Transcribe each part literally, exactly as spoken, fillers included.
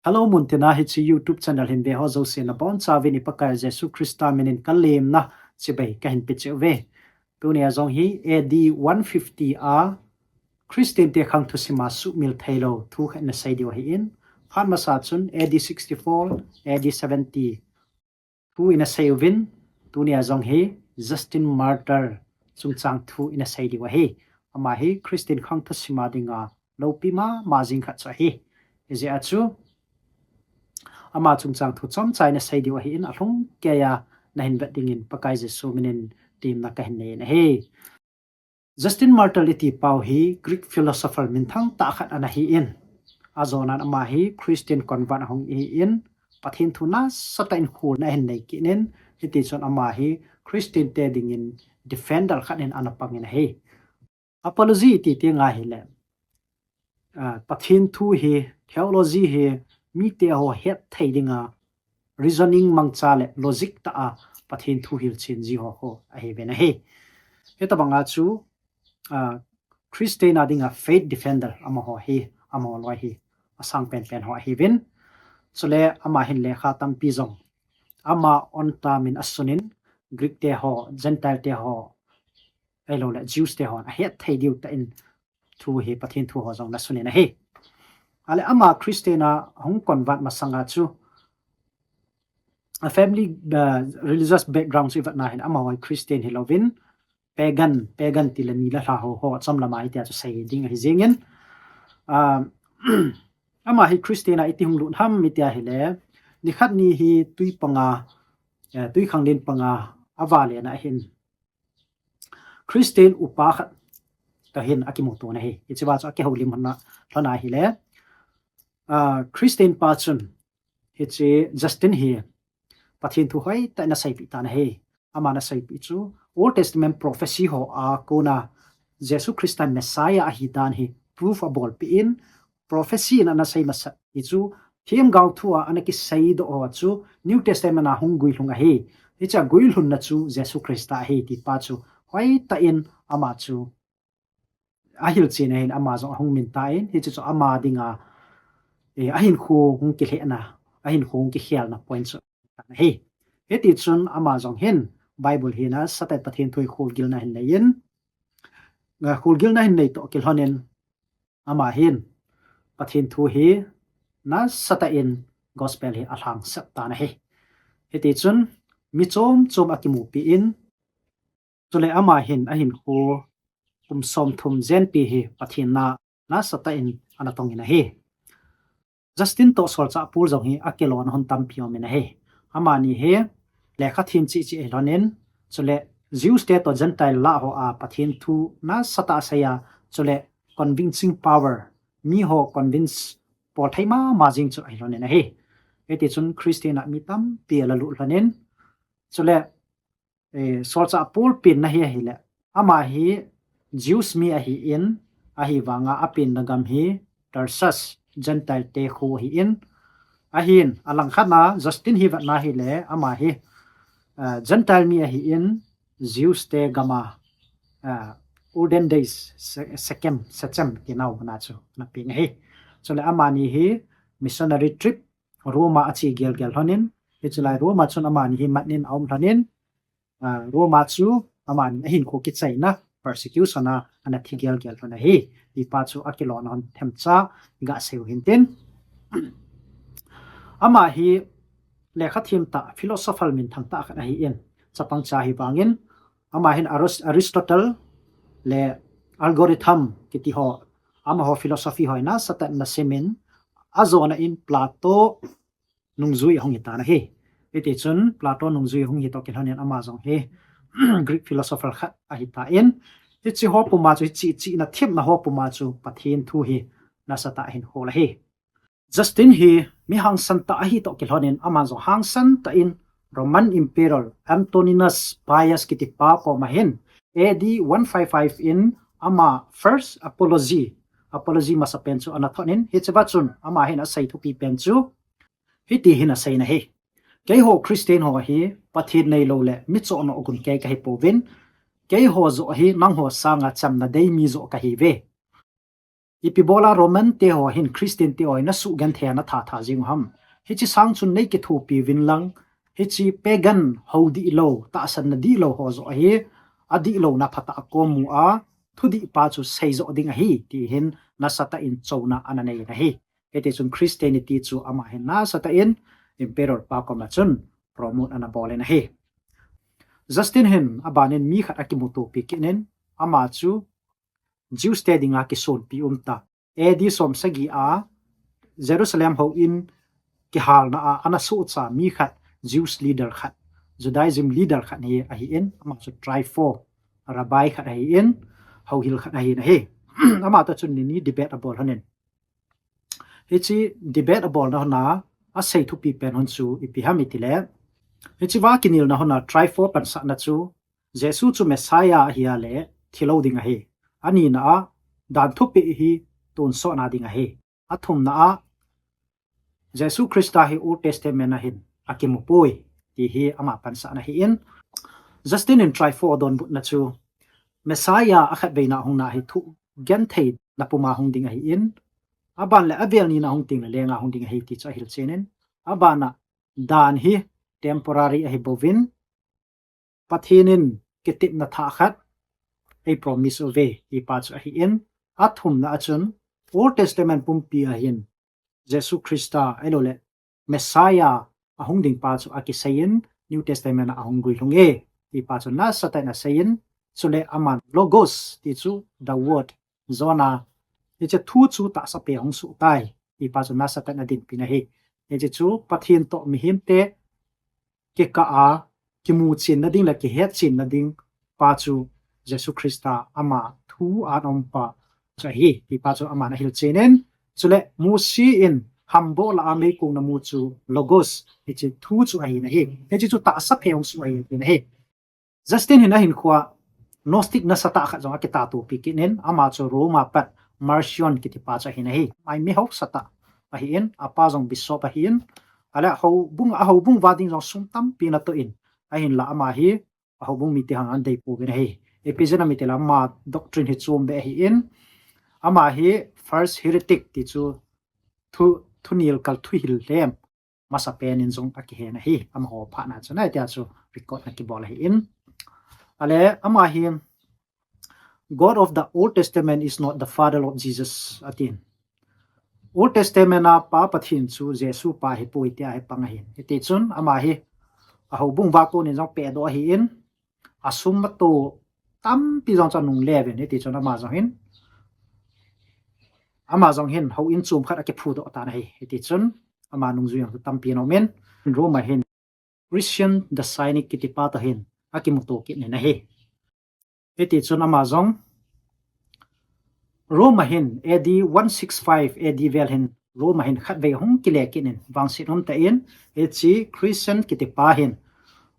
Hello, muntina hiche YouTube channel hin veho jouse nabonchauvin i Pakai Jesu Christa minin kalemna chibai kahin peh cheh uve. Tunia jong hi A D one fifty a Christian te khang thusima sumil theilou thu khat ina sei diu ahin, phat masa chun A D sixty-four, A D seventy thu ina sei uvin, tunia jong hi Justin Martyr chungchang thu ina sei diu ahi. Ama hi Christian khang thusima dinga loupi mama jing khat chu ahi. Hijeh a chu ama chungchang thu chomcha ina sei diu ahin, alhung keiya nahin vet dingin Pakai Jesu minin temna kahin nei in ahi. Justin Martyr iti pau hi Greek philosopher minthang tah khat ana hin, ajonan ama hi Christian convert ahung ahin, Pathen thu nasatah in kholna ahin nei kit in, hitichun ama hi Christian te dingin defender khat in ana pangin ahi. Apology iti teng ahile, Pathen thu hi, theology hi, mite ho hetthei dinga reasoning mangcha le logic tah a Pathen thu hilchen ji ho kho ahiuvin ahi. Hitobanga chu Christian a dinga faith defender amaho hi, amaho loi hi asang penpen ho ahiuvin. Chule ama hin lekha tampi jong ama own term in asunin, Greek te ho, Gentile te ho, ahiloule Jews te hon ahetthei diu tah in thu hi, Pathen thu ho jong ana sunin ahi. Ale ama Christian a hung convert masanga chu a family religious background chu ivetna hin amaho hi Christian hilouvin, pagan, pagan tile ni le lha ho, ho chomlam a itia chu sei ding ahi jengin, ama hi Christian a iti hung lut ham itia hile, nikhat ni hi twi panga, twikhanglen panga avalen a hin Christian upa khat toh hin akimuto in ahi. Hichea chu akihoulim lhon a hile, Christian pa chun hiche Justin hi Pathen thu hoitah in aseipeh tan ahi. Aman aseipeh chu Old Testament prophecy ho a kona Jesu Christa Messiah ahidan hi proof abolpeh in, prophecy in ana sei masat hi chu themgao thu a ana kiseidoh ho chu New Testament a hung guilhung ahi. Hichea guilhunna chu Jesu Christa ahi ti pa chu hoitah in ama chu ahilchen ahin, ama jong ahung mintan, hiche chu ama dinga ahinkho hung kilhehna, ahinkho hung kikhelna point chu ahi. Hitichun ama jong hin Bible hi nasatah in Pathen thu hi kholgilna ahin nei in, kholgilna ahin nei toh kilhonin, ama hin Pathen thu hi nasatah in gospel hi alhangsap tan ahi. Hitichun mi chom chom akimupi in, chule ama hin ahinkho kum somthum jenpi hi Pathen na nasatah in ana tongin ahi. Justin toh solchah Paul jong hi akilona hun tampi aumin ahi. Amani hi lekha them cheh cheh ahilhonin, chule Jews te toh Gentile lah ho a Pathen thu nasatah aseiya, chule convincing power, miho convince bolthei mama jeng chu ahilhonin ahi. Hitichun Christian a mi tampi alalut lhonin, chule solchah Paul penna hi ahile, ama hi Jews mi ahin, ahivanga apenna gam hi Tarsus, Gentile te kho ahin, ahin, alangkhat a Justin hi vetna hile, ama hi Gentile mi ahin, Jews te gam a, olden days, Shechem, Shechem tinau muna chu ana peng ahi. Chule amani hi missionary trip Rome a ache gelgel lhonin, hiche lai Rome a chun amani hi matnin aum lhonin, Rome a chu amani ahinkho kichaina, persecution a ana thi gelgel lhon ahi, ti pa chu akilona hun themcha iga seiu hintin. Ama hi lekha them tah, philosopher minthang tah khat ahin, chapang cha hi vangin, ama hin Aristotle le algorithm kiti ho, amaho philosophy ho hi nasatah in ana simin, ajona in Plato nungjui ahung hitan ahi. Hitichun Plato nungjui ahung hitoh kilhonin ama jong hi Greek philosopher khat ahitan, hiche ho puma chu, hiche chihna themna ho puma chu Pathen thu hi nasatah ahin khol ahi. Justin hi mi hangsan tah ahitoh kilhonin ama jong hangsan tah in Roman Emperor Antoninus Pius kiti pa koma hin A D one five five in ama first apology, apology masapen chu ana thonin, hichea chun ama hin asei thupi pen chu hiti hin aseiyin ahi: Keiho Christian ho hi Pathen neilou le michohnoh gun kei kahipouvin, keiho joh hi nangho sanga chamna dei mi joh kahiuve. Ipi bola Roman te ho hin Christian te ho hin na suhgenthei a na thatha jing u ham? Hiche sang chun nei kithopi uvin lang, hiche pagan hou dihlou, tahsan na dihlou ho joh hi adihlouna phatah a kom mu a, thudih pa chu seijoh ding ahi, ti hin nasatah in chouna ana nei in ahi. Hiti chun Christianity chu ama hin nasatah in Emperor pa koma chun promote ana bol in ahi. Justin hin abanin mi khat akimutopi kit in, ama chu Jews te dinga kisonpi um ta. A D som sagi a Jerusalem houin kihalna a ana sohcha mi khat, Jews leader khat, Judaism leader khat hi ahin, ama chu Trypho, rabbi khat ahin, houhil khat ahin ahi. Ama toh chun nini debate abol lhonin. Hiche debate abolna hon a, asei thupi pen hon chu ipi ham itile, hiche va kinelna hon a Trypho pansahna chu Jesu chu Messiah ahi a le thilou ding ahi. Anina a, dan thupeh hi tonsotna ding ahi. Athumna a, Jesu Christa hi Old Testament a hin akimu poi, ti hi ama pansahna ahin. Justin in Trypho adonbutna chu, Messiah akhatveina hungna hi thugentheina puma hung ding ahin, aban le avel nina hung teng le lenga hung ding ahi ti chu ahilchen in, aban a dan hi temporary ahi bouvin, Pathen in kitepna thah khat ei promise uve, ti pa chu ahin, athumna a chun Old Testament pumpi a hin Jesu Christa ahilou le Messiah ahung ding pa chu akisei in, New Testament a ahung guilhung e, ti pa chu nasatah in asei in, chule aman Logos ti chu the word, John a, hiche thu chu tahsa pen hung soh tai, ti pa chu nasatah in adinpi in ahi. Hiche chu Pathen toh mihem te kikah a kimuchenna ding le kihetchenna ding pa chu Jesu Christa ama thu a ana um pa chu ahi, ti pa chu aman ahilchen in, chule Mose in hambol a meikong ana mu chu Logos, hiche thu chu ahin ahi. Hiche chu tahsa pen hung soh ahi, tin ahi. Justin hin ahinkhoa Gnostic nasatah khat jong akitatopi kit in, ama chu Rome a pat Marcion kiti pa chu ahin ahi. Ama mi haosatah ahin, apa jong bishop ahin, ahile houbung, ahoubung uva ding jong sum tampi ana toh in, ahinla ama hi ahoubung mite hon ana deipouvin ahi. Ipi jeh inem itile ama doctrine hi chom beh ahin, ama hi first heretic ti chu thu, thunilkal thuhil lhem masapen in jong akihen ahi, amaho phatna chun ahi tia chu record ana kibol ahin. Ahile ama hi, God of the Old Testament is not the Father of Jesus, atin. Old Testament a Pa Pathen chu Jesu pa ahipoi tia hi pang ahin. Hiti chun ama hi ahoubung uva kon in jong pehdoh ahin, asum ato tampi jong chu anungle uvin, hiti chun ama jong hin, ama jong hin houin chom khat akiphudoh tan ahi. Hiti chun ama nungjui jong chu tampi ana um in, Rome a hin Christian the Cynic kiti pa toh hin akimuto kit in ahi. Hiti chun ama jong Rome a hin A D one six five A D vel hin Rome a hin khatvei ahung kile kit in, vangset umtah in, hiche Christian kiti pa hin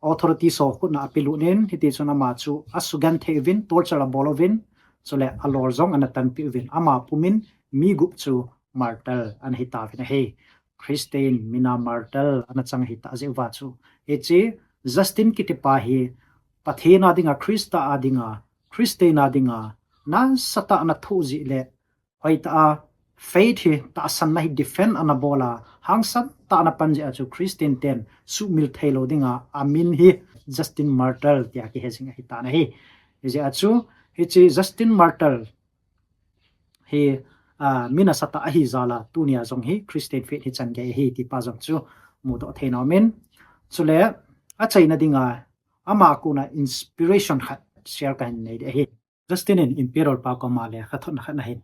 authority ho khut a apelut in, hiti chun ama chu asugenthei uvin, torture abol uvin, chule alol jong ana tanpeh uvin, ama pumin mi gup chu martyr ana hitauvin ahi. Christian mina martyr ana chang ahitah jeh uva chu, hiche Justin kiti pa hi Pathen a dinga, Christa a dinga, Christian a dinga nasatah ana thoh jeh le hoitah a faith hi, tahsanna hi defend ana bol a, hangsan tah ana pan jeh a chu Christian ten suhmil theilou dinga amin hi Justin Martyr tia kihe jing ahitan ahi. Hijeh a chu hiche Justin Martyr hi, a, mi nasatah ahi jal a tunia jong hi Christian faith hi chan gei ahi ti pa jong chu mudoh theina um in, chule achaina dinga ama kona inspiration khat share kahin nei ding ahi. Justin in Emperor pa koma lekhathotna khat ana hin,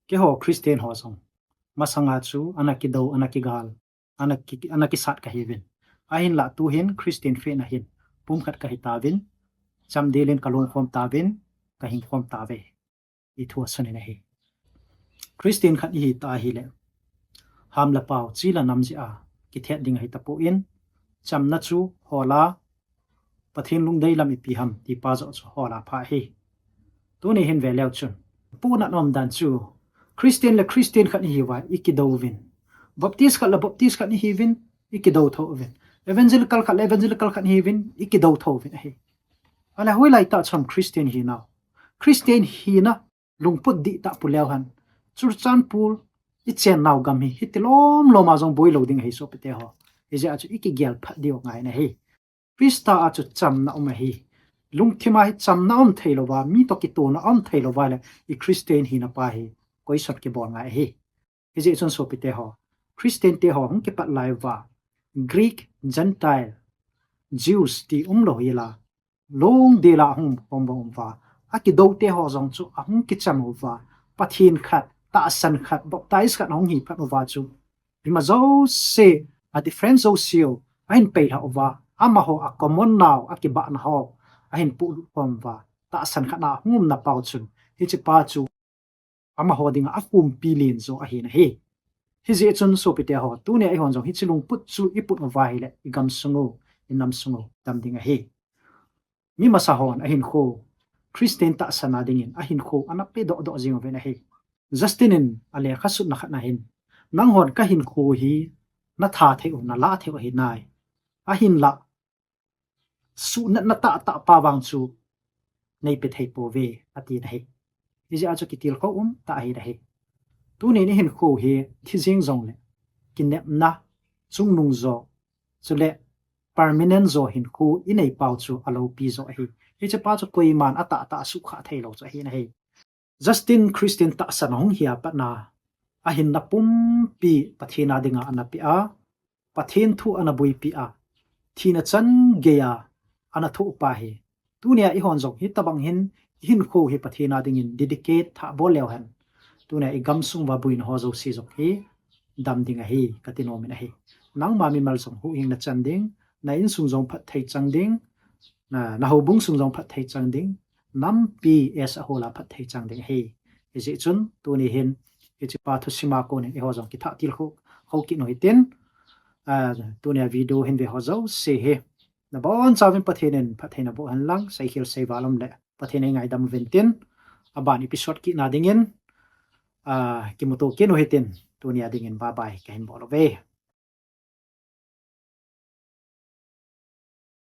keiho Christian ho jong masanga chu ana kidou, ana kigal, ana ki, ana kisat kahiuvin, ahinlah tuhin Christian faith a hin pumkhat kahitauvin, chamdel in kalungkhom tauvin, kahingkhom tauve, ti thu asun in ahi. Christian khat ihitah ahile, ham le pao, chi le nam jeh a kithet ding ahitapon, chamna chu hol a, Pathen lungdei lam ipi ham ti pa joh chu hol a pha ahi. Tuni hin veleu chun, pohnat umdan chu, Christian le Christian khat ihiuva ikidouvin, Baptist khat le Baptist khat ihiuvin, ikidou thouvin, Evangelical khat le Evangelical khat ihiuvin, ikidou thouvin ahi. Ahile hoilai tah chun Christian hinau, Christian hina lungput dihtah pu leu hen, Churachandpur i chennau gam hi hiti lom lom a jong boi lou ding ahi sopite ho. Hijeh a chu i kigel phat diu ngai na hi. Christa a chu chamna um ahi. Lungthim a hi chamna um thei louva, mi toh kitohna um thei louva le i Christian hina pa hi koi sot kibol ngai ahi. Hijeh chun sopite ho, Christian te ho hung kipat lai uva, Greek, Gentile, Jews ti um lou hi la, lungdel a hung um bang uva, akidou te ho jong chu ahung kicham uva, Pathen khat, tahsan khat, baptize khat ahung hi phat uva chu, ima jouse, a difference jouse u ahin peilha uva, amaho a common nau, akibahna ho ahin polut khom uva, tahsan khat na hung umna pau chun, hiche pa chu amaho dinga akhumpi len jo ahi na hi. Hijeh chun sopite ho, tunia eihon jong hiche lungput chu i put uva ahile, i gamsung u, i namsung u dam ding ahi. Mi masa hon ahinkho, Christian tahsan a dingin ahinkho ana pe doh doh jing uvin ahi. Justin in a lekha sutna khat na hin, nanghon ka hinkho hi na tha thei u, na la thei u ahi nai. Ahinla, suhnatna tahtah pa vang chu nei pe thei pouve, ati na hi. Hijeh a chu kitilkhou um tah ahi na hi. Tunin i hinkho hi thi jeng jongle, kinepna, chungnung jo, chule permanent jo hinkho i nei pau chu aloupi jo ahi. Hiche pa chu koiman atahtah a suhkhah thei lou chu ahi na hi. Justin Christian tahsan ahung hi a pat na, ahinna pumpi Pathen a dinga ana pe a, Pathen thu ana boipi a, thina chan gei a ana thoh pa hi. Tunia eihon jong hitabang hin, i hinkho hi Pathen a dingin dedicate thah bol leu hen, tunia i gamsung uva boina ho jouse jong hi dam ding ahi, kati nom in ahi. Nangma mimal jong huhhing na chan ding, na insung jong phatthei chang ding, na, na houbung sung jong phatthei chang ding, nampi as a whole a phatthei chang ding ahi. Hijeh chun, tuni hin, hiche pa thusim a konin eiho jong kithah tilkhou, khou kit u hitin, ah, tunia video hin ve ho jouse hi, nabonchauvin Pathen in phatthei naboh hen lang, seikhel seival um le, Pathen in eingaidam uvin tin, aban episode kit na dingin, ah, kimuto kit u hitin, tunia dingin bye bye kahin bol uve.